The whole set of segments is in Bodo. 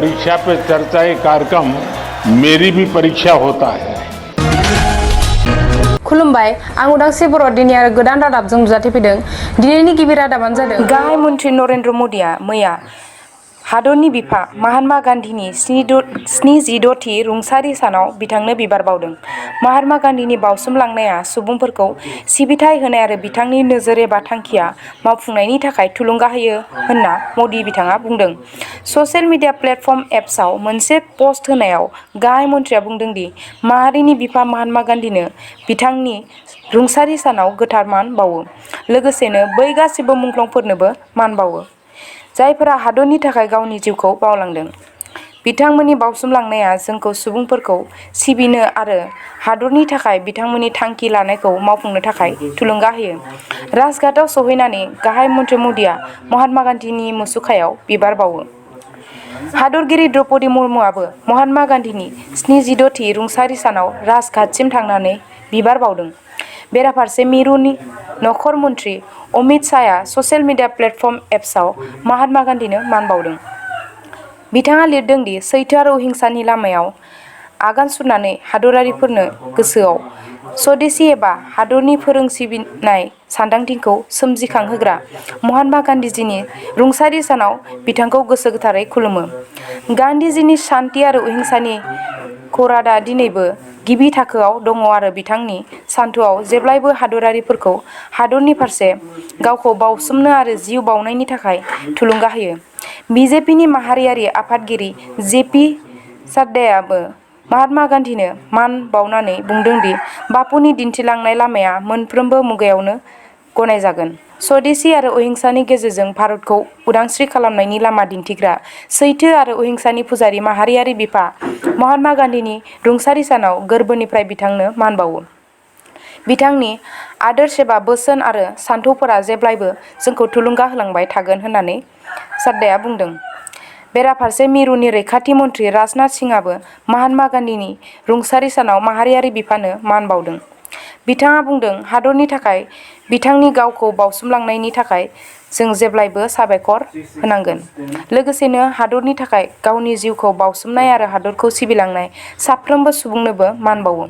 परीक्षा पे चर्चा ये कार्यक्रम मेरी भी परीक्षा होता है। खुलुमबाय आं उदांस्रि बर' दिनै आरो गोदान रादाबजों नुजाथिफैदों। दिनैनि गिबि रादाबानो जादों गाहाय मन्थ्रि नरेन्द्र मदिआ मैया हादरनि बिफा महात्मा गान्धीनि 76थि रुंसारि सानाव बिथांनो बिबार बावदों। महात्मा गान्धीनि बावसोमलांनाया सुबुंफोरखौ सिबिथाय होनाय आरो बिथांनि नोजोर एबा थांखिया मावफुंनायनि थाखाय थुलुंगा होयो होनना मदि बिथाङा बुंदों। ससियेल मिडिया प्लेटफर्म एक्सआव मोनसे पस्ट होनायाव गाहाय मन्थ्रिया बुंदों दि माहारिनि बिफा महात्मा गान्धीनो बिथांनि रुंसारि सानाव गोथार मान बावो, लोगोसेनो बै गासिबो मुंख्लंफोरनोबो मान बावो जायफोरा हादरनि थाखाय गावनि जिउखौ बावलांदों। बिथांमोननि बावसोमलांनाया जोंखौ सुबुंफोरखौ सिबिनो आरो हादरनि थाखाय बिथांमोननि थांखि लानायखौ मावफुंनो थाखाय थुलुंगा होयो। राजघाटआव सौहैनानै गाहाय मन्थ्रि मदिआ महात्मा गान्धीनि मुसुखायाव बिबार बावो। हादरगिरि द्रौपदी मुर्मुआबो महात्मा गान्धीनि 76थि रुंसारि सानाव राजघाटसिम थांनानै बिबार बावदों। बेराफारसे मिरुनि नखर मन्थ्रि अमित शाहआ ससियेल मिडिया प्लेटफर्म एक्सआव महात्मा गान्धीनो मान बावदों। बिथाङा लिरदों दि सैथो आरो अहिंसानि लामायाव आगान सुरनानै हादरारिफोरनो गोसोआव स्वदेशी एबा हादरनि फोरों सिबिनाय सानदांथिखौ सोमजिखांहोग्रा महात्मा गान्धीजीनि रुंसारि सानाव बिथांखौ गोसो गोथारै खुलुमो। गान्धीजीनि शान्ति आरो अहिंसानि खौराङा दिनैबो गिबि थाखोआव दङ आरो बिथांनि सानथौआव जेब्लाबो हादरारिफोरखौ हादरनि फारसे गावखौ बावसोमनो आरो जिउ बावनायनि थाखाय थुलुंगा होयो। बिजेपिनि माहारियारि आफादगिरि जेपि साड्डायाबो महात्मा गान्धीनो मान बावनानै बुंदों दि बापुनि दिन्थिलांनाय लामाया मोनफ्रोमबो मुगायावनो गनायजागोन। स्वदेशी आरो अहिंसानि गेजेरजों भारतखौ उदांस्रि खालामनायनि लामा दिन्थिग्रा सैथो आरो अहिंसानि पुजारी माहारियारि बिफा महात्मा गान्धीनि रुंसारि सानाव गोरबोनिफ्राय बिथांनो मान बावो। बिथांनि आदर्श एबा बोसोन आरो सानथौफोरा जेब्लाबो जोंखौ थुलुंगा होलांबाय थागोन होननानै साड्डाया बुंदों। बेराफारसे मिरुनि रैखाथि मन्थ्रि राजनाथ सिंहआबो महात्मा गान्धीनि रुंसारि सानाव माहारियारि बिफानो मान बावदों। बिथाङा बुंदों, हादरनि थाखाय बिथांनि गावखौ बावसोमलांनायनि थाखाय जों जेब्लाबो साबायखर होनांगोन। लोगोसेनो हादरनि थाखाय गावनि जिउखौ बावसोमनाय आरो हादरखौ सिबिलांनाय साफ्रोमबो सुबुंनोबो मान बावो।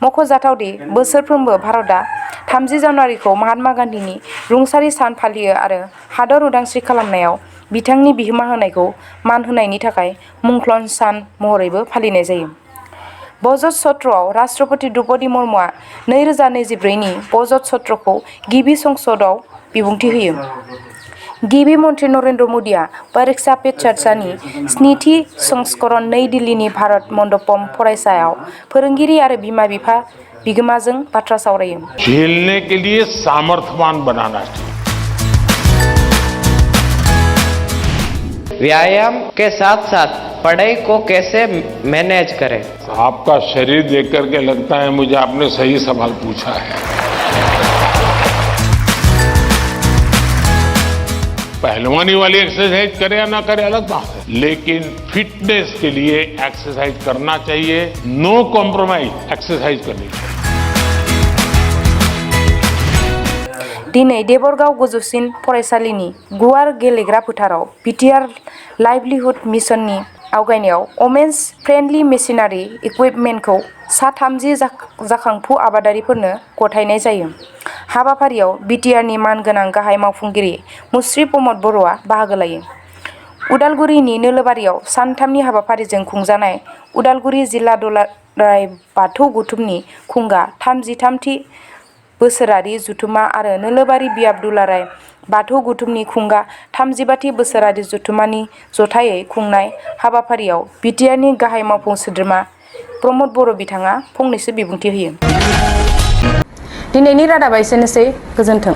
मख'जाथावदि बोसोरफ्रोमबो भारतआ 30 जानुवारिखौ महात्मा गान्धीनि रुंसारि सान फालियो आरो हादर उदांस्रि खालामनायाव बिथांनि बिहोमा होनायखौ मान होनायनि थाखाय मुंख्लं सान महरैबो फालिनाय जायो। बजट सत्रआव राष्ट्रपति द्रौपदी मुर्मुआ 2024 नि बजट सत्रखौ गिबि संसदआव बिबुंथि होयो। गिबि मन्थ्रि नरेन्द्र मदिआ परीक्षा पे चर्चानि 7थि संस्करण नई दिल्लीनि भारत मण्डपम फरायसालियाव फोरोंगिरि आरो बिमा-बिफा बिगोमाजों बाथ्रा सावरायो। झेलने के लिए सामर्थ्यवान बनाना चाहिए। व्यायाम के साथ साथ पढ़ाई को कैसे मैनेज करें? आपका शरीर देख करके लगता है मुझे आपने सही सवाल पूछा है। पहलवानी वाली एक्सरसाइज करे या ना करे अलग बात है, लेकिन फिटनेस के लिए एक्सरसाइज करना चाहिए। नो कॉम्प्रोमाइज एक्सरसाइज करनी चाहिए। दिनै देबरगाव गोजौसिन फरायसालिनि गुवार गेलेग्रा फोथाराव बिटिआर लाइभलिहुड मिशननि आवगायनायाव वमेन्स फ्रेन्डलि मेसिनारि इकुइपमेन्टखौ सा 30 जाखांफु आबादारिफोरनो गथायनाय जायो। हाबाफारियाव बिटिआरनि मानगोनां गाहाय मावफुंगिरि मुस्रि प्रमद बर'आ बाहागो लायो। उदालगुरिनि नोलोबारियाव सानथामनि हाबाफारिजों खुंजानाय उदालगुरि जिल्ला दुलाराय बाथौ गौथुमनि खुंगा 33थि बोसोरारि जथुम्मा आरो नोलोबारि बियाब दुलाराय बाथौ गौथुमनि खुंगा 35थि बोसोरारि जथुम्मानि जथायै खुंनाय हाबाफारियाव बिटिआरनि गाहाय मावफुं सोद्रोमा प्रमद बर' बिथाङा फंनैसो बिबुंथि होयो। दिनैनि रादाबा एसेनोसै। गोजोन्थों।